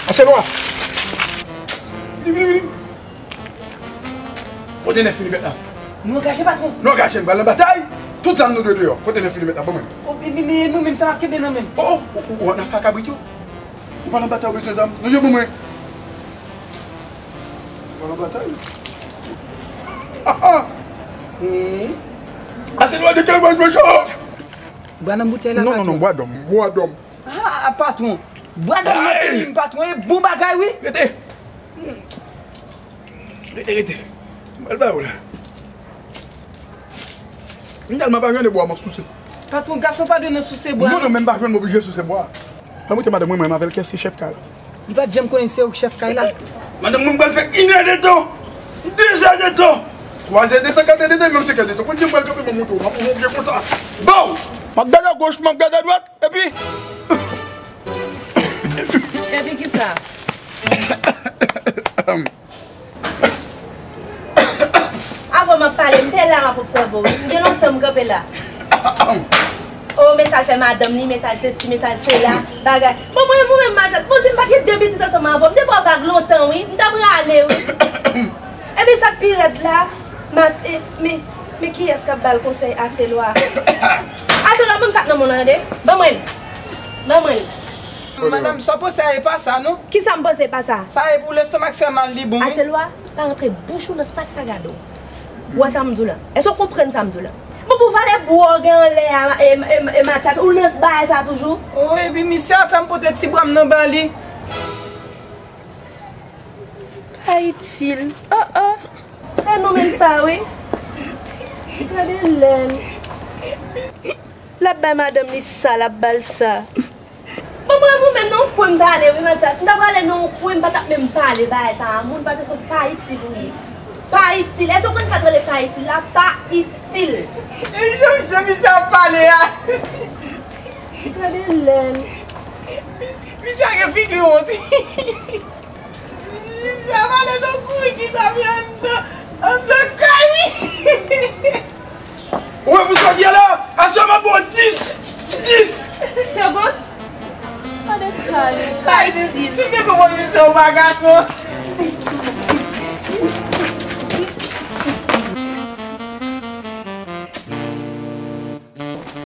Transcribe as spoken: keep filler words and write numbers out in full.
Aselwa! Vini, vini, vini! Kote nèf milimèt la? Nou angaje, patwon. Nou angaje, n pral nan batay. Tout zam nou dwe deyò. Kote nèf milimèt la? Ban mwen. O, men, men, men, mwen menm, sa m ap kenbe nan men m. O, o, ou, ou, ou nan afè kabrit yo? Ou pa nan batay, ou bezwen zam? Non, je ban mwen. Ou pa nan batay? Ah, ah! Hmm. Aselwa, de kèl bwa jwe chof? Bwa nan boutèy la, patwon. Non, non, non, bwa dòm, bwa dòm. Ah, patwon. Bwa dòm nan peyi m, patwon, e bon bagay, wi. Rete. Rete, rete. M pral ba ou la. M tèlman pa jwenn bwa, m ap souse. Patwon, gason pa dwe nan souse bwa, non, non, non. Men m pa jwenn, m oblije souse bwa. Mwen montre madanm mwen, mwen avè l, kiyès ki chèf kay la? Li pa t janm konnen se ou ki chèf kay la. Madanm mwen, m pral fè inèdtan, dezèdtan, twazèdtan, katrèdtan, menm senkèdtan. Konn jan m pral kanpe, m ap montre w, m ap montre w konsa. Bow! M ap gade agoch, m ap gade adwat, epi Epi kisa? Avan m ap pale, m te la, m ap obsève w. M gen lontan m kanpe la. O, men sa l fè madanm li, men sa l sesi, men sa l sela, bagay. Bon, mwen, mwen menm, Matchat, bon, si m pa t gen de pitit ansanm avè w, m te ba w vag lontan, wi. M t ap rale, wi. Epi sa k pi rèd la, ma, e, men, men kiyès k ap ba l konsèy Aselwa? Aselwa, ban m sa k nan men w lan, tande? Ban mwen l. Ban mwen l. Madanm, sa w panse a e pa sa, non. Kisa m panse e pa sa? Sa e pou lestomak fè mal, li bon, wi. Aselwa, pa rantre bouch ou nan sa k ka gade w. Ou wè sa m di w la? Èske w konprann sa m di w la? Bon, pou valè bwa w gen anlè a, e, e, e, Matchat, ou nan bagay sa toujou? O, epi misye a fè m pote ti bwa m nan ba li. Pa itil. Oh, oh. E nou menm sa, wi. Gade lè l. L ap bay madanm li sa, l ap ba l sa. Bon, mwen, mwen menm, nan yon kwen m t ale, wi, Matchat. Si m t ap ale nan yon kwen, m pa t ap menm pale bagay sa a moun, paske se yon pa itil ou ye. Pa itil. Èske w konn sa k rele pa itil la? Pa itil. E jan, jan misye ap pale a. Gade lè l. Misye a gen figi wont. Misye ap pale tankou ki ta vin anndan, anndan kay, wi. Ou wè pou sa ki la? Aswè m ap ba w dis. Dis. Segond. Gade kay. Ay, si m te konprann misye, ou pa gason.